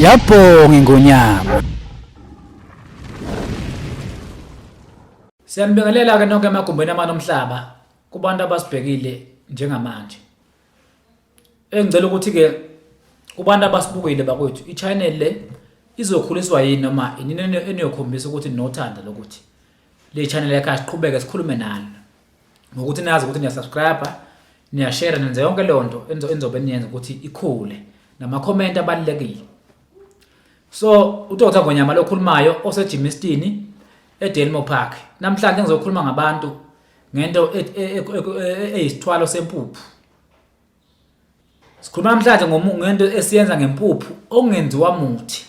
Yabhonga ingonyama. Siyanibingelela ke nonke emagumbini amane omhlaba kubantu abasibhekile njengamanje. Engicela ukuthi ke kubantu abasibukile bakwethu i-channel le izokhuliswa yini noma inini eniyokhombisa ukuthi ninothando lokuthi le channel yakhe asiqhubeke sikhulume nani ngokuthi nazi ukuthi niyasubscribe niyashare nenze yonke leyo nto enizobe niyenza ukuthi ikhule nama-comment abalulekile. So uDr Ngonyama lokhulumayo oseJimistini eDelmo Park. Namhlanje ngizokhuluma ngabantu ngento eyisithwalo sempuphu. Sikhuluma namhlanje ngento esiyenza ngempuphu okungenziwa muthi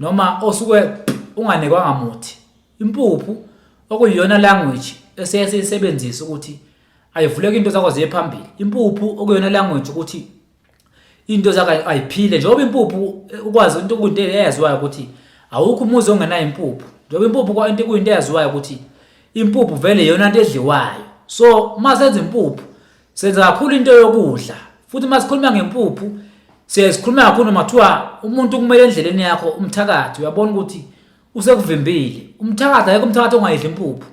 noma osuke unganikwanga muthi. Impuphu okuyiyona language esiye siyisebenzise ukuthi ayivuleke into zakho ziye phambili. Impuphu okuyona language ukuthi into zakhe ayiphile njengoba impuphu eh, ukwazi into kuyinto eyaziwayo ukuthi awukho umuzi ongenayo impuphu njengoba impuphu kwa into kuyinto eyaziwayo ukuthi impuphu vele iyona nto edliwayo so uma senza impuphu senza kakhulu into yokudla futhi uma sikhuluma ngempuphu siye sikhuluma kakhulu noma kuthiwa umuntu kumele endleleni yakho umthakathi uyabona ukuthi usekuvimbile umthakathi ayekho umthakathi ongayidli impuphu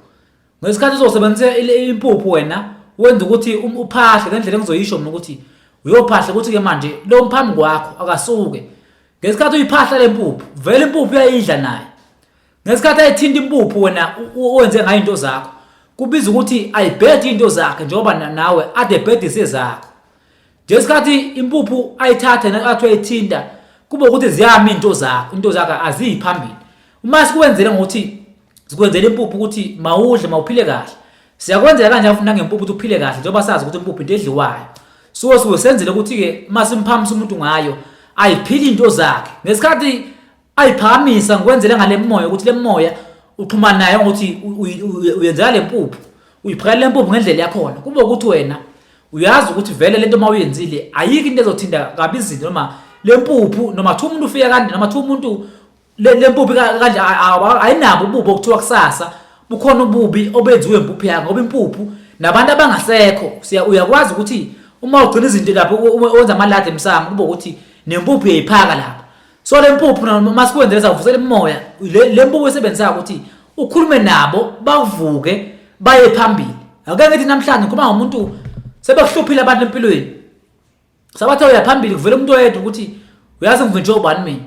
Ngesikhathi uzosebenzisa impuphu wena wenza ukuthi um, uphahle ngendlela engizoyisho mina ukuthi uyophahla ukuthi-ke manje lo mphambi kwakho akasuke. Ngesikhathi uyiphahla le mpuphu vele impuphu uyayidla naye. Ngesikhathi ayithinta impuphu wena wenze ngayo into zakho kubiza ukuthi ayibhede into zakhe njengoba nawe ade ebhedise zakho. Ngesikhathi impuphu ayithathe athi uyayithinta kube ukuthi ziyami into zakho into zakho aziyi phambili. Uma sikwenzele ngokuthi sikwenzela impuphu ukuthi mawudle mawuphile kahle siyakwenzela kanjani futhi nangempuphu ukuthi uphile kahle njengoba sazi ukuthi impuphu into edliwayo suke suke senzele ukuthi-ke uma simphamisa umuntu ngayo ayiphili into zakhe ngesikhathi ayiphakamisa ngikwenzele ngale moya ukuthi le moya uxhumana nayo ngokuthi uyenzela le mpuphu uyiphakela le mpuphu ngendlela yakhona kube ukuthi wena uyazi ukuthi vele lento uma uyenzile ayikho into ezothinta kabi izinto noma le mpuphu noma kuthiwa umuntu ufika kanje noma kuthiwa umuntu le mpuphu kanje ayinabo ububi okuthiwa kusasa bukhona ububi obenziwe impuphu yakho ngoba impuphu nabantu abangasekho siya uyakwazi ukuthi uma ugcina izinto lapho wenza amaladi emsamo kube ukuthi nempuphu uyayiphaka lapho so le mpuphu uma sikwenzele savusela imimoya le mpuphu esebenzisayo ukuthi ukhulume nabo bavuke baye phambili ake ngithi namhlanje ngikhuluma ngomuntu sebekuhluphile abantu empilweni Sabatha uya phambili kuvela umuntu oyedwa ukuthi uyazi ngivinjwe ubani mina.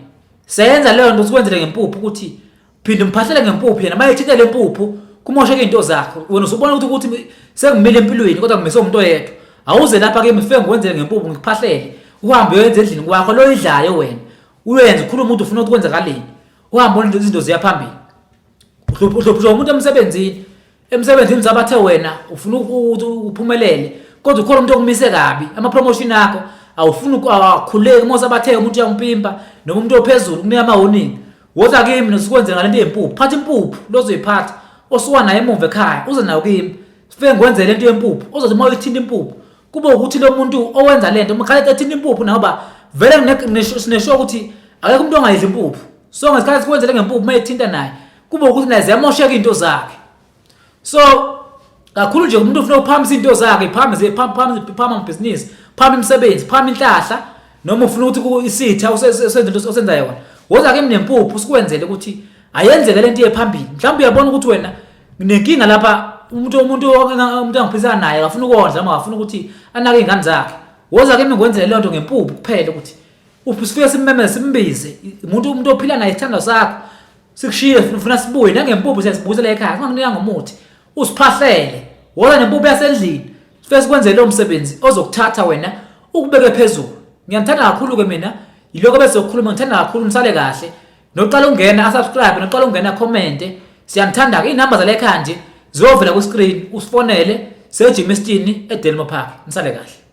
Senza leyo nto sikwenzele ngempuphu ukuthi phinde umphahlele ngempuphu yena mayethinta le mpuphu kumosheke izinto zakho. Wena usubona ukuthi ukuthi sengimile empilweni kodwa ngimise umuntu oyedwa. Awuze lapha kimi ngifike ngikwenzele ngempuphu ngikuphahlele. Uhambe uyenze endlini kwakho lo idlayo wena. Uyenze ukhuluma umuntu ufuna ukuthi kwenzakaleni. Uhambe ubona izinto ziya phambili. Uhluphushwa umuntu emsebenzini. Emsebenzini sabathe wena ufuna ukuthi uphumelele kodwa ukhona umuntu okumise kabi ama-promotion akho awufuni awakhuleki uma usabathe umuntu uyampimpa noma umuntu ophezulu kunika ama-warning woza kimi nosikwenze ngale nto yempuphu phatha impuphu lozoyiphatha osuka nayo emuva ekhaya uze nayo kimi sifike ngikwenzele lento yempuphu ozothi uma uyithinta impuphu kube ukuthi lo muntu owenza lento uma khathi ethinta impuphu nakuba vele sinesho ukuthi akekho umuntu ongayidli impuphu so ngesikhathi sikwenzele ngempuphu uma ethinta naye kube ukuthi naye ziyamosheka into zakhe so kakhulu nje umuntu ufuna ukuphamisa into zakhe iphamise phama amabhizinisi phama imisebenzi phama inhlahla noma ufuna ukuthi isitha usenza into osenza yona woza ke nempuphu sikwenzele ukuthi ayenzeke lento iye phambili mhlawumbe uyabona ukuthi wena nginenkinga lapha umuntu umuntu umuntu angiphisana naye akafuna ukondla noma akafuna ukuthi anake izingane zakhe woza ke ngikwenzele leyo nto ngempuphu kuphela ukuthi uphi sifike simmemeze simbize umuntu umuntu ophila naye isithandwa sakho sikushiye ufuna sibuye nangempuphu siyasibuyisela ekhaya singakunika ngomuthi usiphahlele woza nempuphu yasendlini sifike sikwenzele lowo msebenzi ozokuthatha wena ukubeke phezulu ngiyanithanda kakhulu-ke mina yiloko bese ukukhuluma ngithanda kakhulu nisale kahle noqala ungena asubscribe noqala ungena commente siyanithanda-ke iy'namba zale ekhaya nje ziyovela kwi-screen usifonele sejimistini edelmo park nisale kahle.